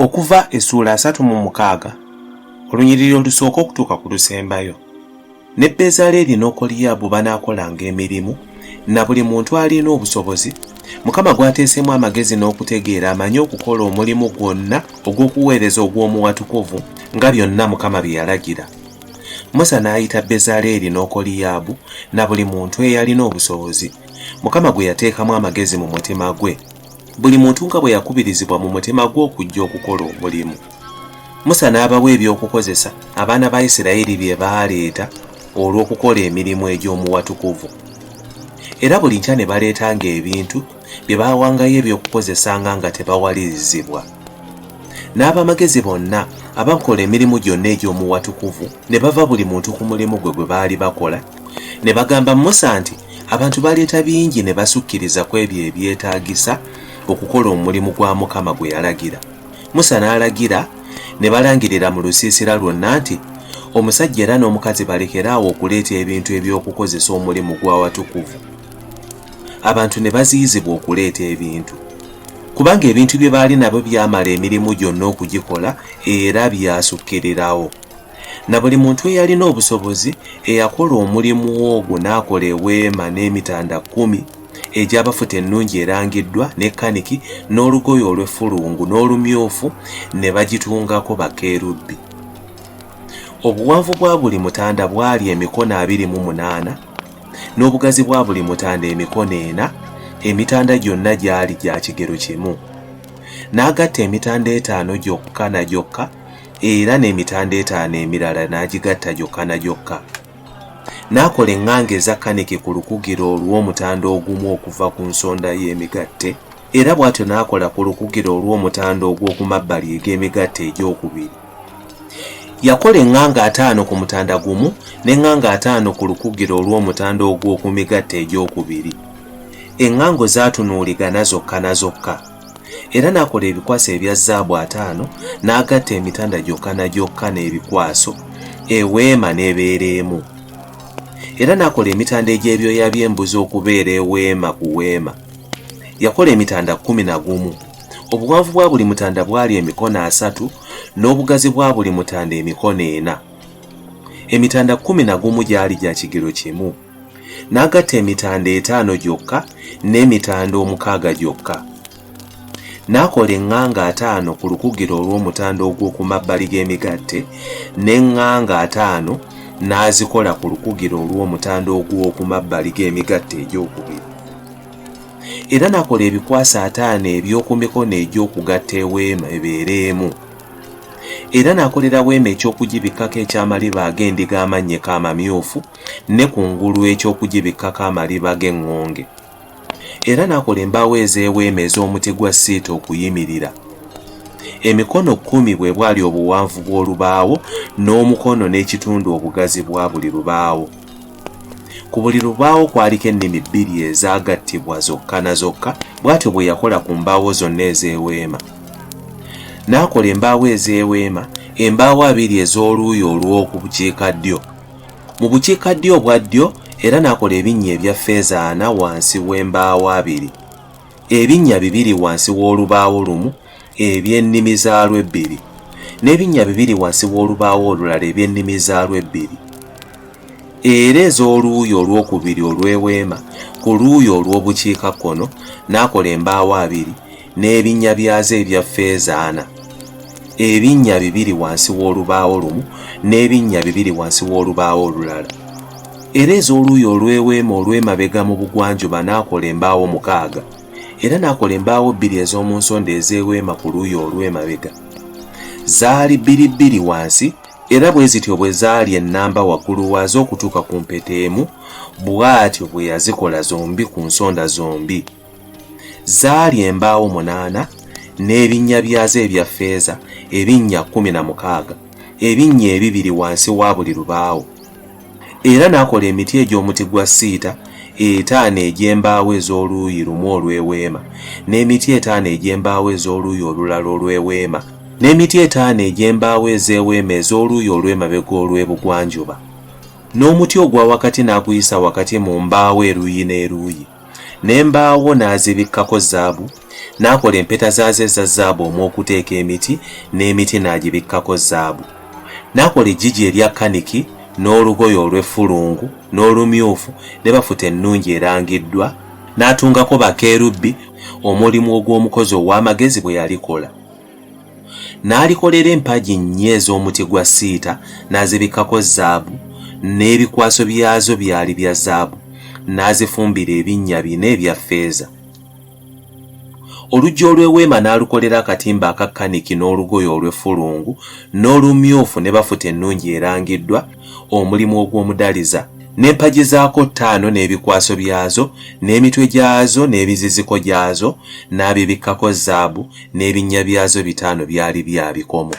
Okuva essuula 36 olunyiriri olusooka okutuuka ku lusembayo. Ne Bezaleeri n'Okoliyaabu banaakolanga emirimu, na buli muntu alina obusobozi, Mukama gw'ateeseemu amagezi n'okutegeera amanyi okukola omulimu gwonna ogw'okuweereza ogw'omu watukuvu, nga byonna Mukama bye yalagira. Musa n'ayita Bezaleeri n'Okoliyaabu na buli muntu eyalina obusobozi, Mukama gwe yateekamu amagezi mu mutima gwe, buli muntu nga bwe yakubirizibwa mu mutima gwe okujja okukola omulimu. Musa n'abawa eby'okukozesa abaana ba Isirayiri bye baaleeta olw'okukola emirimu egy'omu watukuvu. Era buli nkya ne baleetanga ebintu bye baawangayo eby'okukozesanga nga tebawalirizibwa. N'ab'amagezi bonna abakola emirimu gyonna egy'omu watukuvu ne bava buli muntu ku mulimu gwe gwe baali bakola, ne bagamba Musa nti, Abantu baleeta bingi ne basukkiriza ku ebyo ebyetaagisa okukola omulimu gwa Mukama gwe yalagira. Musa n'alagira ne balangirira mu lusiisira lwonna nti, Omusajja era n'omukazi balekere awo okuleeta ebintu eby'okukozesa omulimu gw'awatukuvu. Abantu ne baziyizibwa okuleeta ebintu, kubanga ebintu bye baali nabyo byamala emirimu gyonna okugikola era byasukkirirawo. Na buli muntu eyalina obusobozi eyakola omulimu ogwo n'akola eweema n'emitanda kkumi egy'abafuta ennungi erangiddwa ne kaniki n'olugoye olw'effulungu n'olumyufu ne bagitungako bakerubi. Obuwanvu bwa buli mutanda bwali emikono 28, n'obugazi bwa buli mutanda emikono ena, emitanda gyonna gyali gya kigero kimu. N'agatta emitanda etaano gyokka na gyokka era n'emitanda etaano emirala n'agigatta gyokka na gyokka. N'akola eŋŋanga eza kaniki ku lukugiro olw'omutanda ogumu okuva ku nsonda y'emigatte, era bw'atyo n'akola ku lukugiro olw'omutanda ogw'oku mabbali eg'emigatte egy'okubiri. Yakola eŋŋanga ataano ku mutanda gumu n'eŋŋanga ataano ku lukugiro olw'omutanda ogw'oku migatte egy'okubiri. Eŋŋango zaatunuuligana zokka na zokka. Era n'akola ebikwaso ebya zaabu ataano, n'agatta emitanda gyokka na gyokka n'ebikwaso, eweema n'ebeera emu. Era n'akola emitanda egy'ebyoya by'embuzi okubeera eweema ku weema. Yakola emitanda 11. Obuwanvu bwa buli mutanda bwali emikono asatu, n'obugazi bwa buli mutanda emikono ena. Emitanda 11 gyali gya kigero kimu. N'agatta emitanda etaano gyokka n'emitanda omukaaga gyokka. N'akola eŋŋanga ataano ku lukugiro olw'omutanda ogw'oku mabbali g'emigatte, n'eŋŋanga ataano n'azikola ku lukugiro olw'omutanda ogw'oku mabbali g'emigatte egy'okubiri. Era n'akola ebikwaso ataano eby'oku mikono egy'okugatta eweema ebeere emu. Era n'akolera weema eky'okugibikkako eky'amaliba ag'endiga amannyike amamyufu, ne ku ngulu eky'okugibikkako amaliba g'eŋŋonge. Era n'akola embaawo ez'eweema ez'omuti gwa siita okuyimirira. Emikono kkumi bwe bwali obuwanvu bw'olubaawo, n'omukono n'ekitundu obugazi bwa buli lubaawo. Ku buli lubaawo kwaliko ennimi bbiri ezaagattibwa zokka na zokka, bw'atyo bwe yakola ku mbaawo zonna ez'eweema. N'akola embaawo ez'eweema, embaawo abiri ez'oluuyi olw'oku bukiikaddyo. Mu bukiikaddyo obwa ddyo era n'akola ebinnya ebya ffeeza ana wansi w'embaawo abiri, ebinnya bibiri wansi w'olubaawo lumu eby'ennimi zaalwo ebbiri, n'ebinnya bibiri wansi w'olubaawo olulala eby'ennimi zaalwo ebbiri. Era ez'oluuyi olwokubiri olw'eweema ku luuyi olw'obukiikakkono n'akola embaawo abiri n'ebinnya byazo ebya ffeeza ana, ebinnya bibiri wansi w'olubaawo lumu n'ebinnya bibiri wansi w'olubaawo olulala. Era ez'oluuyi olw'eweema olw'emabega mu bugwanjuba n'akola embaawo mukaaga. Era n'akola embaawo bbiri ez'omu nsonda ez'eweema ku luuyi olw'emabega. Zaali bbiri bbiri wansi, era bwe zityo bwe zaali ennamba waggulu waazo okutuuka ku mpeta emu, bw'atyo bwe yazikola zombi ku nsonda zombi. Zaali embaawo munaana n'ebinnya byazo ebya ffeeza, ebinnya 16, ebinnya ebibiri wansi wa buli lubaawo. Era n'akola emiti egy'omuti gwa siita etaano egy'embaawo ez'oluuyi lumu olw'eweema, n'emiti etaano egy'embaawo ez'oluuyi olulala olw'eweema, n'emiti etaano egy'embaawo ez'eweema ez'oluuyi olw'emabega olw'ebugwanjuba. N'omuti ogwa wakati n'aguyisa wakati mu mbaawo eruuyi n'eruuyi. N'embaawo n'azibikkako zaabu, N'akola empeta zaazo eza zaabu omw'okuteeka emiti, n'emiti n'agibikkako zaabu. N'akola eggigi erya kaniki, n'olugoye olw'effulungu, n'olumyufu, ne bafuta ennungi erangiddwa, n'atungako bakerubi, omulimu ogw'omukozi ow'amagezi bwe yalikola. N'alikolera empagi nnya ez'omuti gwa siita, n'azibikkako zaabu, n'ebikwaso byazo byali bya zaabu, n'azifumbira ebinnya bina ebya ffeeza. Oluggi olw'eweema n'alukolera akatimba aka kaniki n'olugoye olw'effulungu n'olumyufu ne bafuta ennungi erangiddwa, omulimu ogw'omudaliza, n'empagi zaako ttaano n'ebikwaso byazo n'emitwe gyazo n'emiziziko gyazo n'abibikkako zaabu, n'ebinnya byazo bitaano byali bya bikomo.